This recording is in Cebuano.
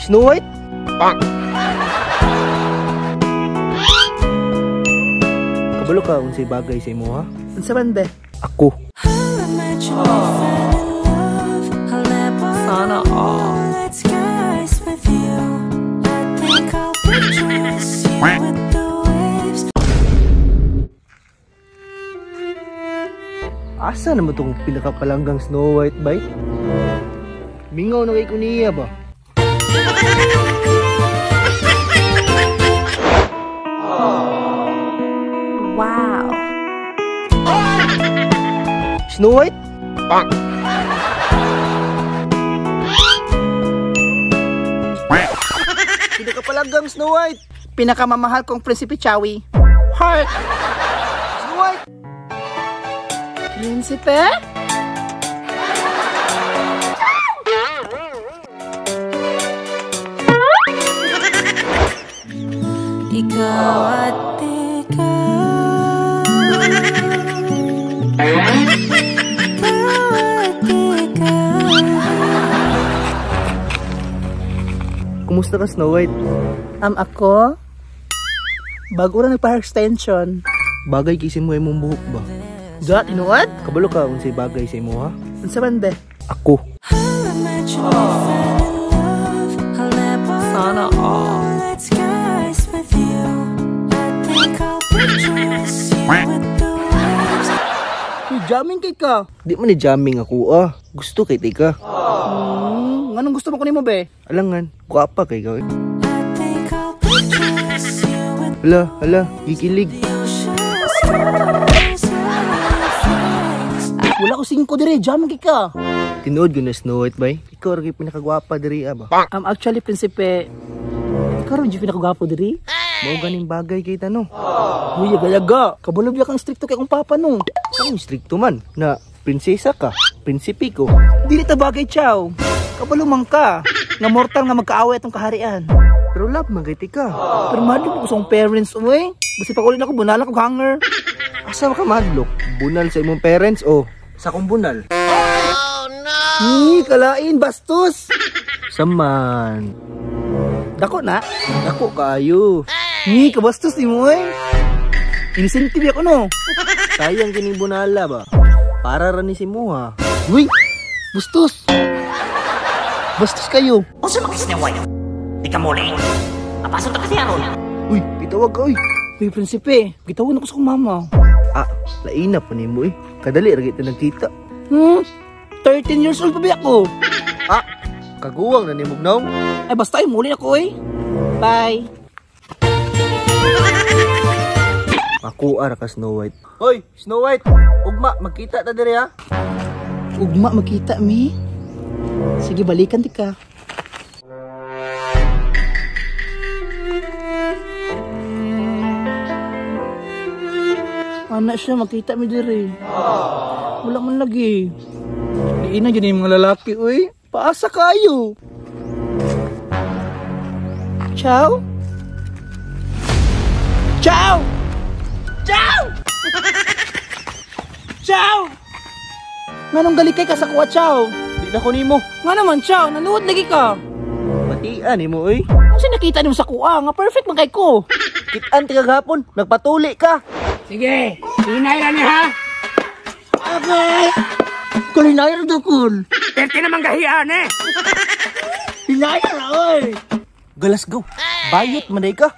Snow White? Pak! Kabalo ka unsay bagay sa imo ha? Unsa man be? Ako. Sana all. Asa naman tong pinakapalanggang Snow White bay? Mingaw na kay ko niya ba? Wow. Snow White? Pak! Pinakapalanggang Snow White! Pinakamamahal kong Prinsipe Chawi. Heart! Snow White! Prinsipe? Ikaw at ikaw. Ikaw at ikaw. Kumusta ka, Snow White? Ako? Bago na nagpa-hair extension. Bagay kisin mo imong buhok ba? Dot, inuod? Kabalo ka unsay bagay sa imo ha? Unsa man be? Ako. Sana all. Uy, jamming kay ka. Di man ni jamming ako ah. Gusto kay tika. Nganong gusto mo kunin mo be? Alangan, guwapa kay ka. Hala, hala, gikilig. Wala ko 5 dire, jamming kay ka. Tinuod gyud na Snow White bay. Ikaw ra gyud pinakagwapa diri ah ba? Actually Prinsipe, ikaw ra gyud pinakagwapo diri. Mao ganing bagay kay tanong. Uy, yaga-yaga. Kabalo biya kang strikto kay akong papa no. Ang strikto man na prinsesa ka, prinsipe ko. Dili ta bagay, chow. Kabalo man ka. Nga mortal nga magkaaway atong kaharian. Pero love man kay tika. Pero madlok ko sa akong parents, uy. Basta pag-ulin ako, bunal ako hanger. Asa ka madlok? Bunal sa imong parents o sa akong bunal? Oh no! Ni kalain bastos. Saman. Dako na. Dako kaayo. Ni kabastos ni mo, eh. Incentive ako no. Sayang kining bunala ba? Para ra ni si Muha. Uy, bastos. Bastos kayo. Unsa man kay Snow White? Di ka muli. Mapasok ta kasi aron. Uy, gitawag ka uy. Uy, Prinsipe, gitawag ako sa akong mama. Ah, laina pa nimo eh. Kadali ra kita nagkita. 13 years old pa ba ako? Ah, kaguwang na nimog naong. Ay, basta ay muli ako eh. Bye. Makuha ra ka Snow White. Hoy, Snow White. Ugma, magkita ta diri ha. Ugma, magkita mi. Sige, balikan di ka. Ana siya, magkita mi diri. Wala man lagi. Di na dyan yung mga lalaki, uy. Paasa kayo. Ciao. Ciao! Ciao! Ciao! Nganong galikay ka sa kuwa, ciao? Di na ko nimo. Nga naman, ciao. Nanuod lagi ka. Batian nimo, uy. Ano nakita nimo sa kuwa? Nga perfect man kay ko. Kitaan ti kagapon. Nagpatuli ka. Sige, hinay na niya ha. Okay. Kulinayar dukol. Perte naman gahian eh. Hinayar, oy. Galas go. Bayot man day ka.